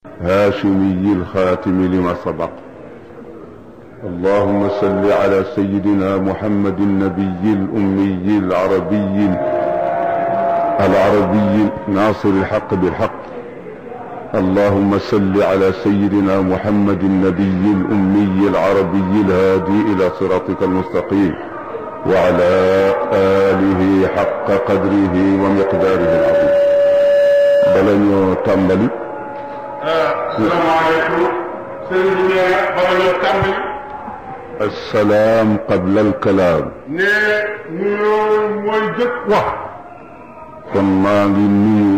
هاشمي الخاتم لما سبق. اللهم صل على سيدنا محمد النبي الأمي العربي ناصر الحق بالحق. اللهم صل على سيدنا محمد النبي الأمي العربي الهادي إلى صراطك المستقيم وعلى آله حق قدره ومقداره العظيم. بلنيو تنبلي. السلام عليكم سيدنا بلنيو تنبلي. السلام قبل الكلام. kon maa ngi nuyu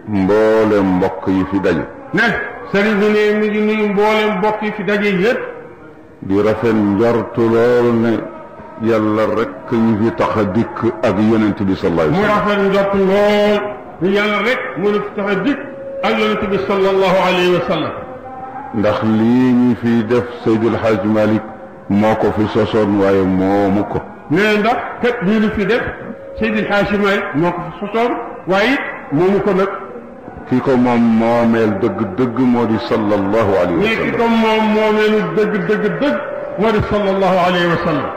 mboolem mbokk yi fi daje. ne sëriñ bi ne mi ngi nuyu mboolem mbokk yi fi daje yépp. di rafet njortu lool ne yàlla rek ñu fi tax a dikk ak yonent bi sallallahu alayhi wa sallam. mu rafet njortu lool ne yàlla rek mu fi tax a dikk ak yonent bi sallallahu alayhi wa sallam. ndax lii ñu fi def Seydil Hadj Malick moo ko fi sosoon waaye moomu ko. ne ndax kat lii ñu fi def Seydil Hadj Malick moo ko fi sosoon waaye it moomu ko nag. ki ko moom moomeel dëgg-dëgg moo di sallallahu alayhi wa sallam. ki ko moom moomeelu dëgg moo di sallallahu alayhi wa sallam.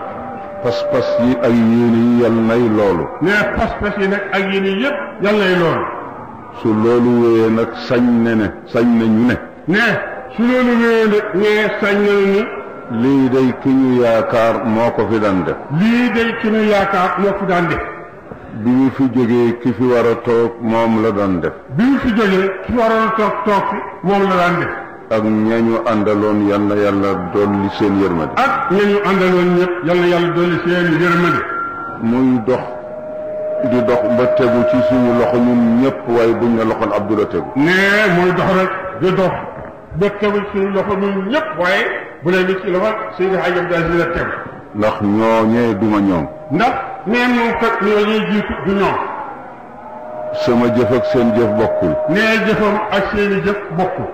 pas-pas yi ak yéen yi yal nay loolu. ne pas-pas yi nag ak yéen yi yëpp yal nay loolu. su loolu wéyee nag sañ nañu ne. ne su loolu wéyee nag ne sañ nañu ni. lii day ki ñu yaakaar moo ko fi daan def. lii day ki ñu yaakaar moo fi daan def. bi ñu fi jógee ki fi war a toog moom la daan def. bi ñu fi jógee ki waroon a toog fi moom la daan def. ak ñañu àndaloon yal na yàlla dolli seen yërmande. ak ñañu àndaloon ñëpp yal na yàlla dolli seen yërmande. muy dox di dox ba tegu ci suñu loxo ñun ñëpp waaye buñ na loxoon Abdou la tegu. nee muy dox rek di dox ba tegu ci suñu loxo ñun ñëpp waaye bu leen ci loxo Seydi Hadji Abdou Aziz la tegu. ndax ñooñee duma ñoom. ndax nee moom kat ñooñee jiitu du ñoom. sama jëf ak seen jëf bokkul. nee jëfam ak seeni jëf bokkul.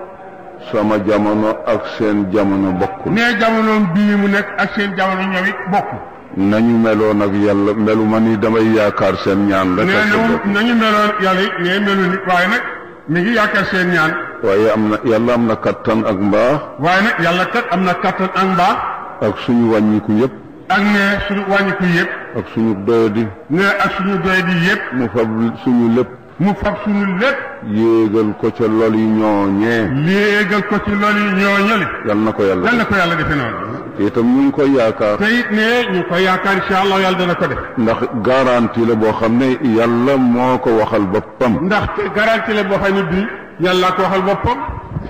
sama jamono ak seen jamono bokkul. nee jamonoom bii mu nekk ak seen jamono ñoom it bokkul. nañu meloon ak yàlla melu ma ni damay yaakaar seen ñaan rek. nee nañu meloon yàlla it nee melu nit waaye nag mi ngi yaakaar seen ñaan. waaye yàlla am na kattan ak mbaax. waaye nag yàlla kat am na kattan ak mbaax. ak suñu wàññiku yëpp. ak ne suñu wàññiku yëpp. ak suñu doyadi. ne ak suñu doyadi yëpp. mu fab suñu lépp. yéegal ko ca lool yi ñooñee. yéegal ko ci lool yi ñooñale. yal na ko yàlla defe noonu. te itam ñu ngi koy yaakaar. te it ne ñu ngi koy yaakaar incha allah yàlla dana ko def. ndax garantie la boo xam ne yàlla moo ko waxal boppam. ndax garantie la boo xam ne bii yàlla ko waxal boppam.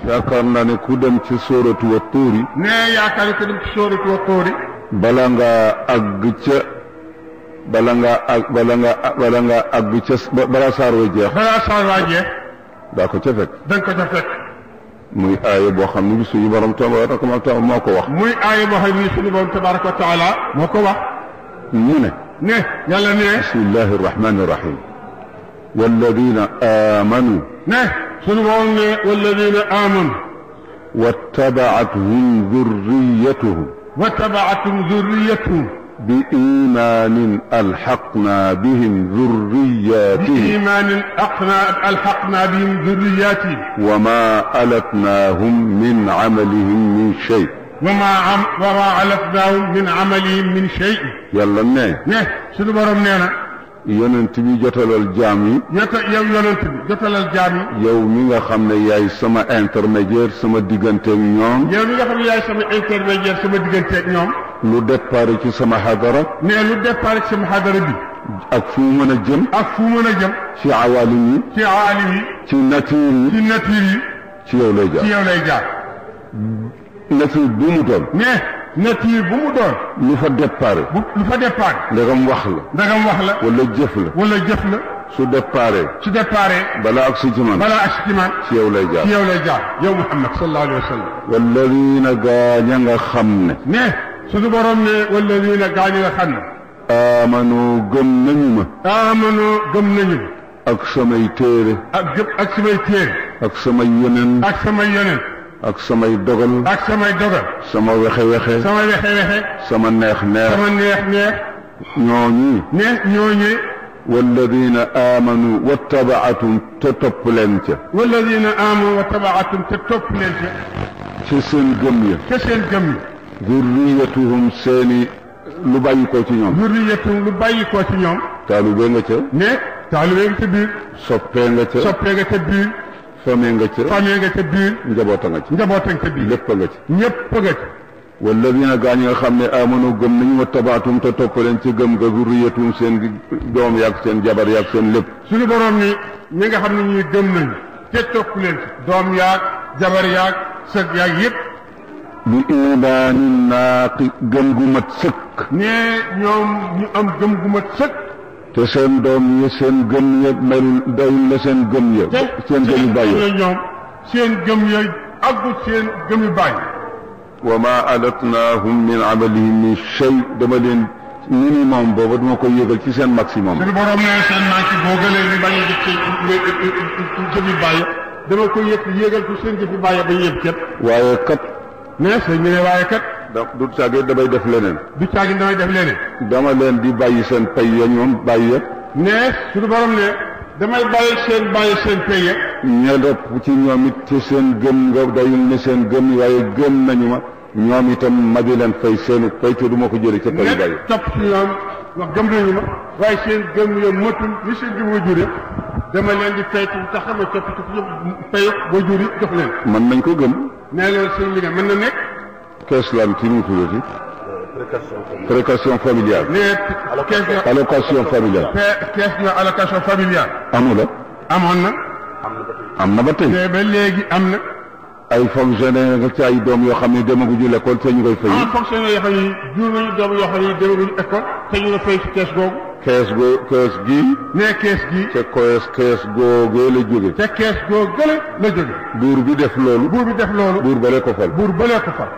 yaakaar naa ne ku dem ci sóoratu wa tuuri. ne yaakaar ko dem ci sóoratu wa tuuri. bala ngaa àgg ca balaa saar wa jeex. daa ko ca fekk. dañ ko ca fekk. muy aaya boo xam ne bi suñu borom tabaraka wa taala moo ko wax. muy aaya boo xam ne suñu borom tabaraka wa taala moo ko wax. mu ne. ne yàlla ne. bismillahi rahmani rahim. walladina amanu. ne suñu borom ne walladina amanu. wattabaathum dhurriyatuhum. بإيمان ألحقنا بهم ذرياتهم وما ألتناهم من عملهم من شيء يلا نه سونو بروم نينا yonent bi jotalal jaam yi. yow yonent bi jotalal jaam yi. yow mi nga xam ne yaay sama intermédiaire sama digganteeg ñoom. yow mi nga xam ne yaay sama intermédiaire sama digganteeg ñoom. lu départ ci sama xadara. nee lu départ ci sama xadara bi. ak fu mu mën a jëm. ci awaalim yi. ci nature yi. ci yow lay jaar. nature bu mu doon. nature bu mu doon. lu fa départ. ndegam wax la. wala jëf la. su départ. balaa ak si ci man. ci yow lay jaar. yow Muhammad sallallahu alayhi wa sallam. walladina gaaña nga xam ne. suñu borom ne walladina gaaña nga xam ne. amanu gëm nañu ma. ak samay téere. ak samay téere. ak samay yeneen. ak samay dogal. sama wexe-wexe. sama neex. ñooñu. والذين آمنوا واتبعتهم تتبلنك والذين آمنوا واتبعتهم تتبلنك تسن جميع كسين جميع ذريتهم سيني لبايكو تي ñoom ذريتهم لبايكو تي ñoom talibé nga ca ne talibé nga ca biir soppé nga ca biir famé nga ca biir njabota nga ca biir lépp nga ca ñépp nga ca والذين gaañ nga xam ne amanu gëm nañu wa tabaatum te topp leen ci gëm ga zurriyatum seen doom yaag seen jabar yaag seen lépp suñu borom ni ñi nga xam ne ñuy gëm nañu te topp leen ci doom yaag jabar yaag sëg yaag yépp bi imaanin naaqi gëm gu mat sëkk ne ñoom ñu am gëm gu mat sëkk te seen doom yi seen gëm ya melul dayul la seen gëm ya seen gëm yu bàyyi ñoom seen gëm ya àggul seen gëm yu bàyyi wa ma alatnaahum min amalihim min shay dama leen minimum booba dama ko yéegal ci seen maximum suñu borom ne seen manque boogale li bañ a jëf ci jëf yu bàyyi dama ko yéegal ci seen jëf yu bàyyi ba yëpp ket waaye kat ne sëñ bi ne waaye kat du caage damay def leneen damay def leneen dama leen di bàyyi seen pay ya ñoom bàyyi ya ne suñu borom ne damay bàyyi seen pay ya ña def ci ñoom it ci seen gëm nga dayul ne seen gëm waaye gëm nañu ma ñoom itam ma di leen fay seenu pay te du ma ko jëlee ca pay bàyyi topp ci ñoom wax gëm nañu ma waaye seen gëm ya matul ni seen gëm wajur ya dama leen di fay te tax ma topp ci pay wajur yi jox leen mën nañ ko gëm ne loolu seen liggéey mën na nekk kees lan ci nu tuddati précaution familiale allocation familiale kees ñu allocation familiale amula amoon na am na ba tey te ba léegi am na ay fonctionnaire nga ci ay doom yoo xam ne demaguñu l'école te ñu koy fay fonctionnaire yoo xam ne jur nañu doom yoo xam ne demaguñu école te ñu la fay ci kees googu kees gii ne kees gii te kees googee la jóge te kees googee la jóge buur bi def loolu buur balee ko fal buur balee ko fal